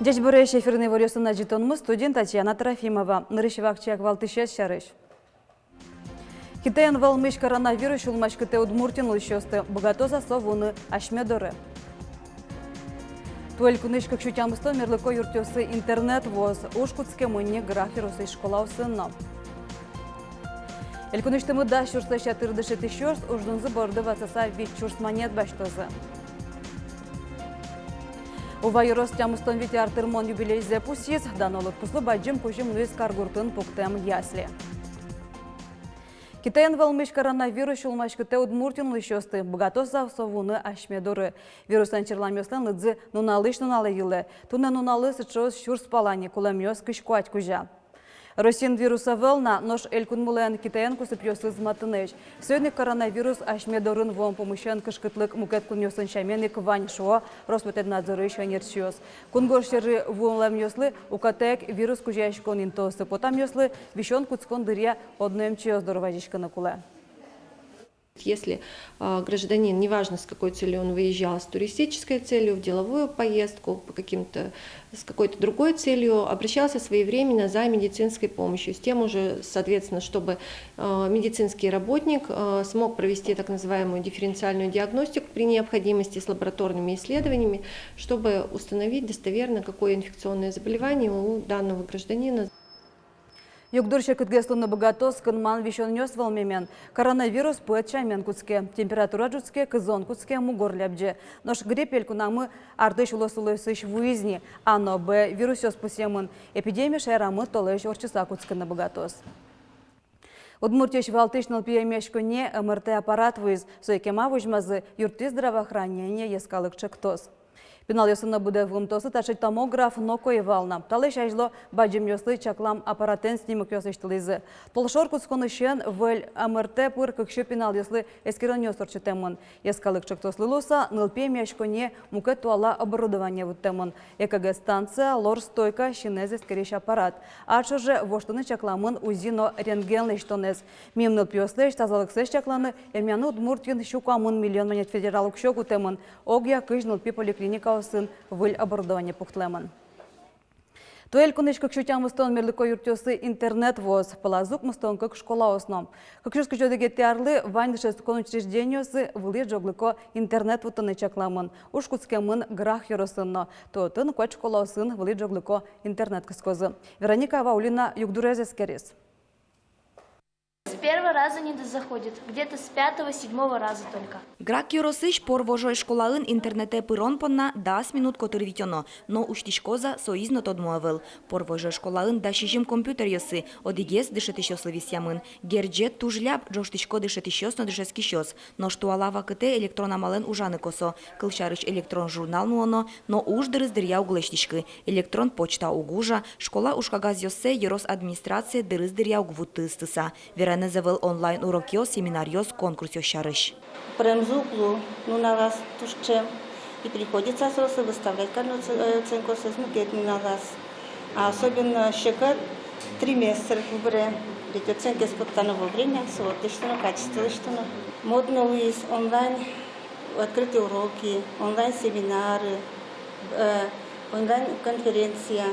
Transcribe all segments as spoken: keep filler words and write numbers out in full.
Ӟечбуресь! Эфирын «Иворъёс» но ӝытонмы, студиын Татьяна Трофимова. Нырысь вакчияк валтӥсез сярысь. Китаен вӧлмись коронавирус сюлмаськытэ Удмуртиын улӥсьёсты, быгатоз-а со вуыны асьме доры. Туэ элькунысь кык сю тямыстон мерлыко юртъёсы интернет вуоз, уж кутскемын ни Грах ёросысь школаосын но. Элькунысьтымы дас сюрслэсь ятыр дышетӥсьёс уждунзы борды ватсаса вить сюрс манет басьтозы. Ува ёрос тямыстон вить ар тырмон юбилейзэ пусйиз, дано лыдпуслы бадӟым кузьым луиз каргуртын пуктэм ясли. Китаен вӧлмись коронавирус сюлмаськытэ Удмуртиын улӥсьёсты, быгатоз-а со вуыны асьме доры. Вирусэн черламъёслэн лыдзы нуналысь нуналэ йылэ. Туннэ нуналлы сыӵеос сюрс пала ни, кулэмъёс кызь куать кузя. Россиын вирус ӧвӧл на, нош элькунмылэн Китаен кусыпъёсыз матынэсь. Соин ик коронавирус асьме дорын вуэм пумысен кышкытлык мукет кунъёсын сямен ик вань, шуо Роспотребнадзорысь ӧнерчиос. Кунгож сьӧры вуэмъёслы укатаик вирус кузяськон интыосы потэмъёслы висён кутскон дыръя одно эмчиос доры вазиськыны кулэ. Если, а, гражданин, неважно, с какой целью он выезжал, с туристической целью, в деловую поездку, по каким-то, с какой-то другой целью, обращался своевременно за медицинской помощью, с тем уже, соответственно, чтобы, а, медицинский работник, а, смог провести так называемую дифференциальную диагностику при необходимости с лабораторными исследованиями, чтобы установить достоверно, какое инфекционное заболевание у данного гражданина. Югдур секытгес луыны быгатоз кынман висёнъёс вӧлмемен. Коронавирус пыд сямен кутске, температура ӝутске, кызон кутске, мугор лябӟе. Нош грипп элькунамы артысь улосвылъёсысь вуиз ни, А но Б вирусъёс пусъемын. Эпидемия шаерамы толэзь ортчыса кутскыны быгатоз. Удмуртиысь валтӥсь нылпи эмъяськонние МРТ аппарат вуиз. Сое кема возьмазы, юрттӥз «Здравоохранение» йӧскалык ӵектос. Пиналъёслы но быдэ вуымтэослы таӵе томограф ноку ӧй вал на. Талэсь азьло бадӟымъёслы чаклам аппаратэн снимокъёс лэсьтылӥзы. Толшор кутсконысен выль МРТ пыр кык сю пиналъёслы эскеронъёс ортчытэмын. Йӧскалык ӵектослы луыса нылпи эмъяськонние мукет туала оборудование вуттэмын: ЭКГ станция, лор стойка, синэз эскерись аппарат. Ар ӵоже воштыны чакламын УЗИ но рентген лэсьтонэз. Мим нылпиослэсь тазалыксэс чакланы эмъяны Удмуртиын сю куамын миллион манет федерал уксё кутэмын. Огъя кызь нылпи поликлиникаосын выль оборудование пуктылэмын. Туэ элькунысь кык сю тямыстон мерлыко юртъёсы интернет вуоз, пӧлазы укмыстон кык школаос но. Кык сюрс кызь одӥгетӥ арлы вань дышетскон учреждениосы вылӥ ӝоглыко интернет вуттыны чакламын. Уж кутскемын Грах ёросын но. Туэ отын куать школаосын вылӥ ӝоглыко интернет кыскозы. Вероника Ваулина югдурез эскериз. С первого раза не заходит, где-то с пятого-седьмого раза только. Грах ёросысь Пор Вожой школаын интернетэ пырон понна дас минут котыр витёно, но усьтӥськоз-а, соиз но тодмо ӧвӧл. Пор Вожой школаын дас сизьым компьютеръёсы, одӥгез дышетӥсьёслы висъямын. Герӟет туж ляб, ӝожтӥсько дышетӥсьёс но дышетскисьёс. Нош туала вакытэ электрон амалэн ужаны косо. Кылсярысь, электрон журнал нуоно, но уж дырыз дыръя уг лэсьтӥськы. Электрон почта уг ужа, школа ужкагазъёссэ ёрос администрацие дырыз дыръя уг вутты ыстыса. Веранэз ӧвӧл онлайн урокъёс, семинаръёс, конкурсъёс сярысь. Пыремзы уг лу, нуналаз туж ӵем. И приходится соослы выставлять карыны оц-, э, оценкаосыз мукет нуналаз. А особенно секыт триместр выборе. Ведь оценкаез поттоно вовремя, со вот лэсьтоно, качество лэсьтоно. Модно луиз онлайн открытые уроки, онлайн семинары, э, онлайн конференция.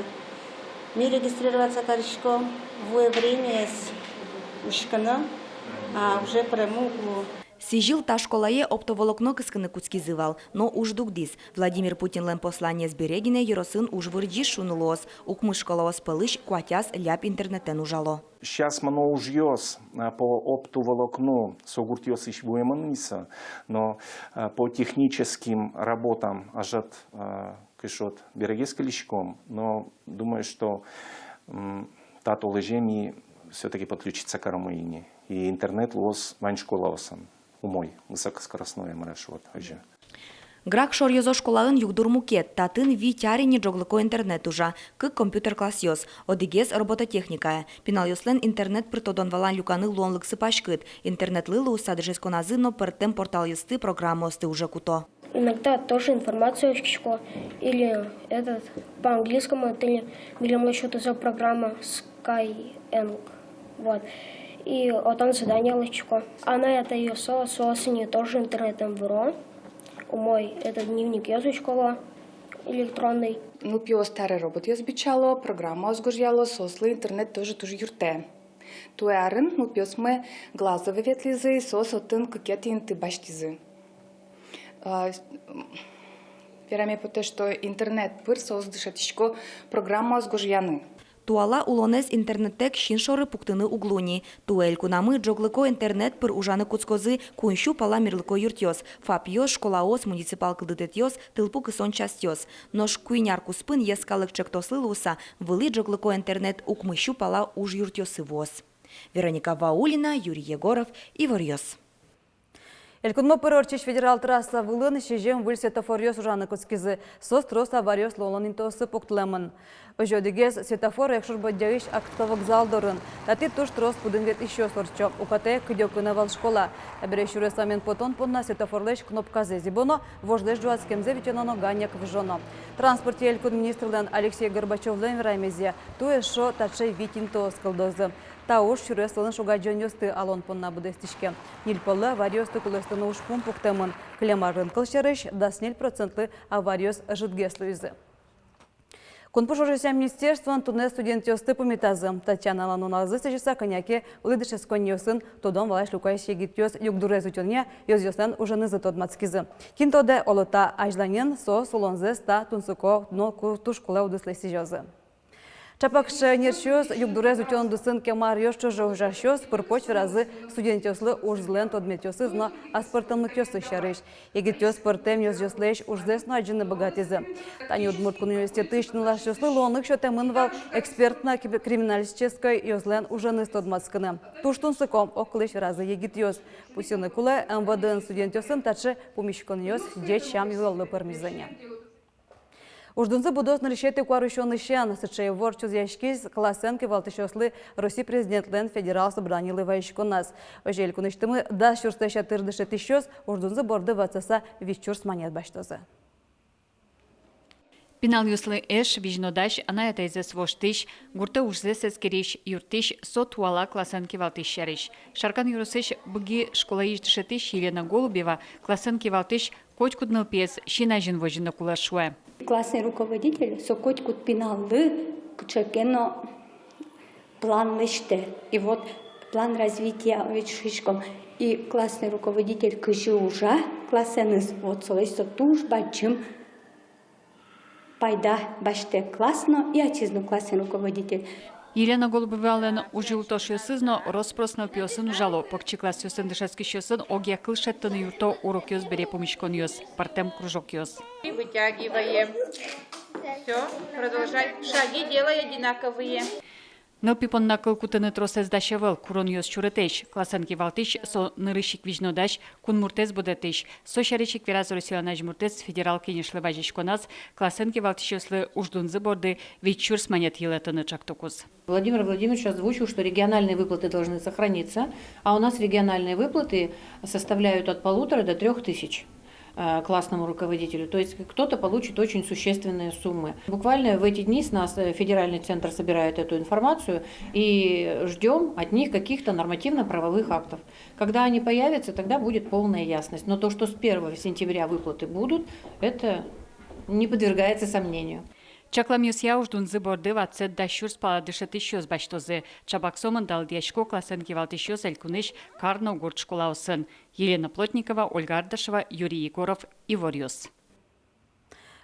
Ми регистрироваться кариськом вуэ времяез учкыны, а уже пыреммы уг лу. Сӥзьыл та школае оптоволокно кыскыны кутскизы вал, но уж дугдӥз. Владимир Путинлэн посланиез бере гинэ ёросын уж вырӟиз шуыны луоз. Укмыс школаос пӧлысь куатяз ляб интернетэн ужало. Сейчас мыно ужъёс, а, по оптоволокну со гуртъёсысь вуэмын ни со, но, а, по техническим работам ӧжыт, а, кышод берегес кылиськом, но думаю, что, м, та толэзе ми всё-таки подключиться каромы ини. И интернет луоз вань школаосын умой, высокоскоростной, мар-а шуод, озьы. Грах шоръёзо школаын югдур мукет, татын вить ар ини ӝоглыко интернет ужа, кык компьютер классъёс, одӥгез робототехникая. Пиналъёслэн интернет пыр тодон-валан люканы луонлыксы паськыт, интернетлы луыса дышетсконазы но пӧртэм порталъёсты, программаосты уже куто. Иногда тоже информацию учкисько, или этот, по-английскому это ли, милемлы сётозы программа Skyeng, вот. И отын задание лэсьтӥсько. Анай-атайёс, соос ини тоже интернетэн выро, умой этот дневникъёс учкыло, Электронный. Нылпиос табере роботъёс бичало, программаос гожъяло, соослы интернет тоже туж юрттэ. Туэ арын нылпиосмы Глазове ветлӥзы, соос отын кыкетӥ инты басьтӥзы. А, вераме потэ, что интернет пыр соос дышетӥсько программаос гожъяны. Туала улонэз интернеттэк син шоры пуктыны уг луы ни. Туэ элькунамы ӝоглыко интернет пыр ужаны кутскозы куинь сю пала мерлыко юртъёс, ФАПъёс, школаос, муниципал кылдытэтъёс, тылпу кысон частьёс. Нош куинь ар куспын йӧскалык ӵектослы луыса, вылӥ ӝоглыко интернет укмыс сю пала уж юртъёсы вуоз. Вероника Ваулина, Юрий Егоров, «Иворъёс». Элькунмы пыр ортчись федерал трасса вылын сизьым выль светофоръёс ужаны кутскизы. Соос трос авариос луонлэн интыосы пуктылэмын. Озьы, одӥгез светофор Якшур-Бӧдьяысь автовокзал дорын. Татӥ туж трос пыдын ветлӥсьёс ортчо. Укатае кыдёкын ӧвӧл школа. Табере сюрес вамен потон понна светофорлэсь кнопказэ зӥбоно, вожлэсь ӝуатскемзэ витёно но ганьяк выжоно. Транспортъя элькун министрлэн Алексей Горбачёвлэн верамезъя, туэ эшшо таӵе вить интыос кылдозы. Та уж сюрес вылын шуг-адӟонъёсты алон понна быдэстӥське. Ньыль пӧлы авариосты кулэстыны ужпум пуктэмын. Кылем арын, кылсярысь, дас ньыль процентлы авариос ӧжытгес луизы. Кун пуш ужъёсъя министерствоын туннэ студентъёсты пумитазы. Татьяналэн нуналзы сӥзьыса, кӧня ке улӥ дышетсконниосын тодон-валась люкась егитъёс югдурез утёнъя ёзъёслэн уженызы тодматскизы. Кин тодэ, оло, та азьланьын соос улонзэс та тунсыко но ку-, туж кулэ удыслы сӥзёзы. Ӵапак сыӵе ӧнерчиос, югдурез утён удысын кема аръёс ӵоже ужасьёс, пыр-поч веразы студентъёслы ужзылэн тодметъёсыз но аспӧртэмлыкъёсыз сярысь. Егитъёс пӧртэм ёзъёслэсь ужзэс но адӟыны быгатӥзы. Тани Удмурт кун университетысь нылашъёслы луонлык сётэмын вал экспертно-криминалистической ёзлэн уженыз тодматскыны. Туж тунсыко, огкылысь веразы егитъёс. Пусйыны кулэ, МВДын студентъёсын таӵе пумиськонъёс ӟеч сям-йылоллы пӧрмизы ни. Уждунзы будоз нырысетӥ куарусёнысен. Сыӵе ивор чузъяськиз классэн кивалтӥсьёслы Россия Президентлэн Федерал Собранилы вазиськоназ. Озьы, элькунысьтымы дас сюрслэсь ятыр дышетӥсьёс уждунзы борды ватсаса вить сюрс манет басьтозы. Пиналъёслы эш, визьнодась, анай-атайзэс воштӥсь, гуртэ ужзэс эскерись, юрттӥсь — со туала классэн кивалтӥсь сярысь. Шаркан ёросысь Быги школаысь дышетӥсь Елена Голубева классэн кивалтӥсь котькуд нылпиез син азьын возьыны кулэ, шуэ. Классный руководитель — со котькуд пиналлы кыӵе ке но план лэсьтэ. И вот план развития, ведь шуиськом, и классный руководитель кызьы ужа классэныз, вот солэсь со туж бадӟым пайда басьтэ класс но и ачиз но, классный руководитель. Елена Голубевалэн ужъюлтошъёсыз но рос-прос нылпиосын ужало. Покчи классъёсын дышетскисьёсын огъя кыл шедьтыны юртто урокъёс бере пумиськонъёс, пӧртэм кружокъёс. И вытягиваем. Всё, продолжай. Шаги делай одинаковые. Нылпи понна кыл кутыны тросэз дась ӧвӧл, куронъёс чурытэсь. Классэн кивалтӥсь — со нырысь ик визьнодась, кунмуртэз будэтӥсь. Со сярысь ик вераз Россилэн азьмуртэз федерал кенешлы вазиськоназ классэн кивалтӥсьёслы уждунзы борды вить сюрс манет йылэтыны ӵектокуз. Владимир Владимирович озвучил, что региональные выплаты должны сохраниться, а у нас региональные выплаты составляют от полутора до трёх тысяч, э, классному руководителю. То есть кто-то получит очень существенные суммы. Буквально в эти дни с нас, э, федеральный центр собирает эту информацию, и ждём от них каких-то нормативно-правовых актов. Когда они появятся, тогда будет полная ясность. Но то, что с первого сентября выплаты будут, это не подвергается сомнению. Чакламъёсъя, уждунзы борды ватсэт дас сюрс пала дышетӥсьёс басьтозы. Ӵапак сомында лыдъясько классэн кивалтӥсьёс элькунысь кар но гурт школаосын. Елена Плотникова, Ольга Ардашева, Юрий Егоров, «Иворъёс».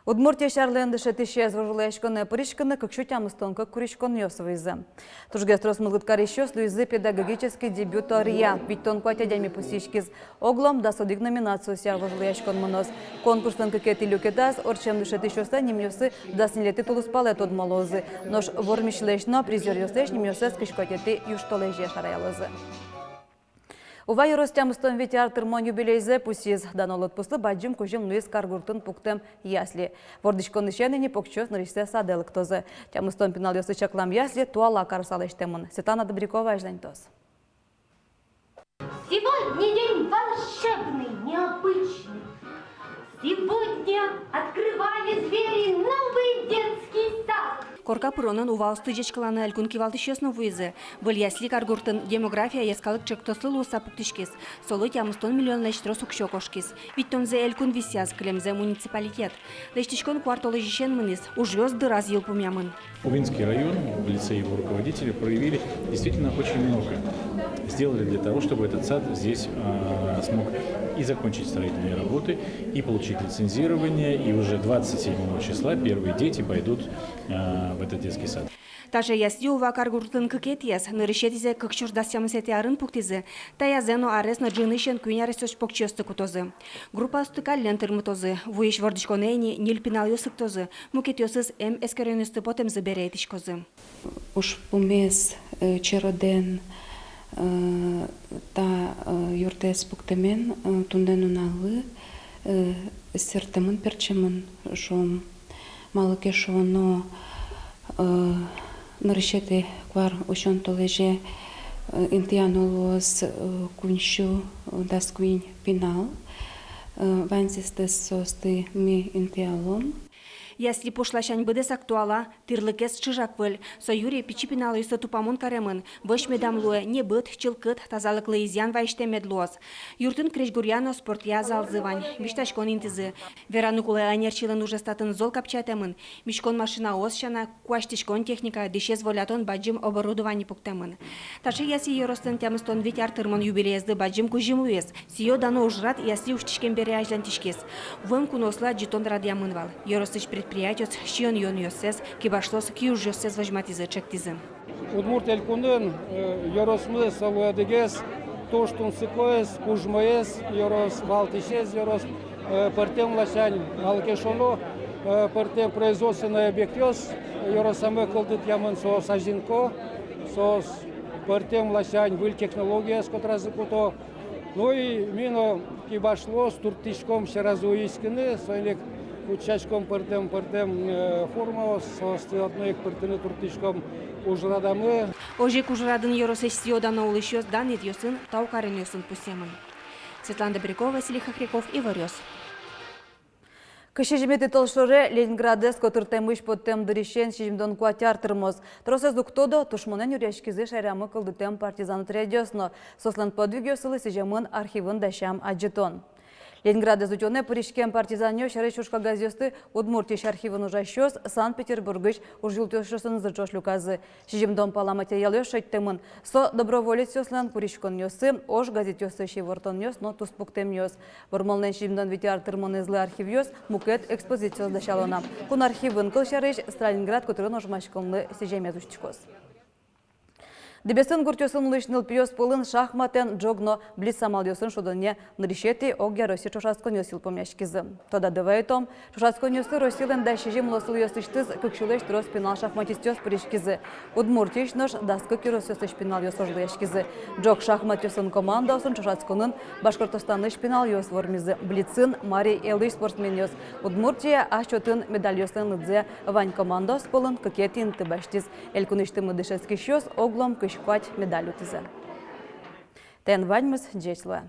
Удмуртиысь арлэн дышетӥсез вожвылъяськонэ пыриськыны кык сю тямыстон кык куриськонъёс вуизы. Тужгес трос мылкыд карисьёс луизы педагогический дебют ӧръя. Витьтон куать адями пусйиськиз. Оглом дас одӥг номинациосъя вожвылъяськон мыноз. Конкурслэн кыкетӥ люкетаз ортчем дышетӥсьёслэн нимъёссы дас ньылетӥ тулыспалэ тодмо луозы. Нош вормисьлэсь но призёръёслэсь нимъёссэс кызь куатетӥ южтолэзе шараялозы. Ува ёрос тямыстон вить ар тырмон юбилейзэ пусйиз. Дано лыдпуслы бадӟым кузьым луиз каргуртын пуктэм ясли. Вордӥськонысен ини покчиос нырысьсэ садэ лыктозы. Тямыстон пиналъёслы чаклам ясли туала карыса лэсьтэмын. Светлана Добрякова азьланьтоз. Сегодня день волшебный, необычный. Сегодня открывали двери новый детский сад. Корка пыронын Уваосты ӟечкыланы элькун кивалтӥсьёс но вуизы. Выль ясли каргуртын «Демография» йӧскалык ӵектослы луыса пуктӥськиз. Солы тямыстон миллионлэсь трос уксё кошкиз. Витьтонзэ элькун висъяз, кылемзэ муниципалитет. Лэсьтӥськон куартолэзьысен мынӥз, ужъёс дыраз йылпумъямын. Увинский район в лице его руководителя проявили действительно очень много. Сделали для того, чтобы этот сад здесь, а, смог и закончить строительные работы, и получить лицензирование, и уже двадцать седьмого числа первые дети пойдут, а, в этот детский сад. Таӵе ясли Ува каргуртын кыкетӥез, нырысетӥзэ кык сюрс дас тямысэтӥ арын пуктӥзы. Таязэ но арес но ӝынысен куинь аресозь покчиосты кутозы. Группаосты каллен тырмытозы. Вуись вордӥськонэ ини ньыль пиналъёс лыктозы. Мукетъёсыз эм эскеронъёсты потэмзы бере итӥськозы. Ужпумез, э, черодэн, э, та, э, юртэз пуктэмен, э, туннэ нуналлы, э, сэрттэмын-пертчемын, шуом. Малы ке шуоно, э, нырысетӥ куар усён толэзе, э, интыяно луоз, э, куинь сю, э, дас куинь пинал, э, ваньзэсты соосты ми интыялом. Ясли пуш ласянь быдэсак туала, тӥрлыкез чыжак выль. Со юри пичи пиналъёслы тупамон каремын. Вӧсь медам луэ небыт, чылкыт, тазалыклы изъян вайисьтэм мед луоз. Юртын крезьгуръя но спортъя залзы вань, висьтаськон интызы. Вераны кулэ, ӧнерчилэн ужез татын зол капчиятэмын. Миськон машинаос сяна, куасьтӥськон техника, дӥсез волятон бадӟым оборудование пуктэмын. Таӵе ясли ёрослэн тямыстон вить ар тырмон юбилеезлы бадӟым кузьым луиз. Сӥё-дано ужрад ясли усьтӥськем бере азьланьтӥськиз. Вуэм куноослы адӟытон радъямын вал. Ёросысь предприятиос сиён-юонъёссэс, кибашлыос киужъёссэс возьматӥзы, ӵектӥзы. Удмурт Элькунын, э, ёросмы со луэ одӥгез туж тунсыкоез, кужмоез ёрос, валтӥсез ёрос, э, пӧртэм ласянь, малы ке шуоно, э, пӧртэм производственной объектъёс ёросамы кылдытъямын, соос азинко, соос пӧртэм ласянь выль технологиос котразы куто. Ну и ми но, кибашлыос, турттӥськом сьӧразы уиськыны, соин ик утчаськом пӧртэм, пӧртэм, э, формаос, соосты одно ик пыртыны турттӥськом ужрадамы. Озьы ик ужрадын ёросысь сӥё-дано улӥсьёс данъетъёсын, тау каронъёсын пусъемын. Светлана Добрякова, Василий Хохряков, «Иворъёс». Кызь сизьыметӥ толшоре Ленинградэз котыртэмысь поттэм дырысен сизьымдон куать ар тырмоз. Тросэз уг тодо, тушмонэн нюръяськизы шаерамы кылдытэм партизан отрядъёс но. Соослэн подвигъёссылы сӥземын архивын дасям адӟытон. Ленинградэз утёнэ пыриськем партизанъёс сярысь ужкагазъёсты Удмуртиысь архивын ужасьёс Санкт-Петербургысь ужъюлтӥсьёсынызы ӵош люказы. Сизьымдон пала материалъёс шедьтэмын. Со доброволецъёслэн куриськонъёссы, ож газетъёсысь ивортонъёс но туспуктэмъёс. Вормонлэн сизьымдон витетӥ ар тырмонэзлы архивъёс мукет экспозициос дасяло на. Кун архивын, кылсярысь, Сталинград котырын ожмаськонлы сӥземез усьтӥськоз. Дэбесын гуртъёсын улӥсь нылпиос пӧлын шахматэн, джог но блиц амалъёсын шудонъя нырысетӥ огъяроссиысь ӵошатсконъёс йылпумъяськизы. Тодады вайытом, ӵошатсконъёсы Россилэн дас сизьым улосвылъёсысьтыз кык сюлэсь трос пинал шахматистъёс пыриськизы. Удмуртиысь нош дас кык ёросъёсысь пиналъёс ожлы яськизы. Джог шахматъёсын командаосын ӵошатсконын Башкортостанысь пиналъёс вормизы, блицын — Марий Элысь спортсменъёс. Удмуртия ас чотын медальёслэн лыдзыя вань командаос пӧлын кыкетӥ инты басьтӥз. Элькунысьтымы дышетскисьёс оглом кызь куать медаль утӥзы. Тӥни ваньмыз, ӟеч луэ.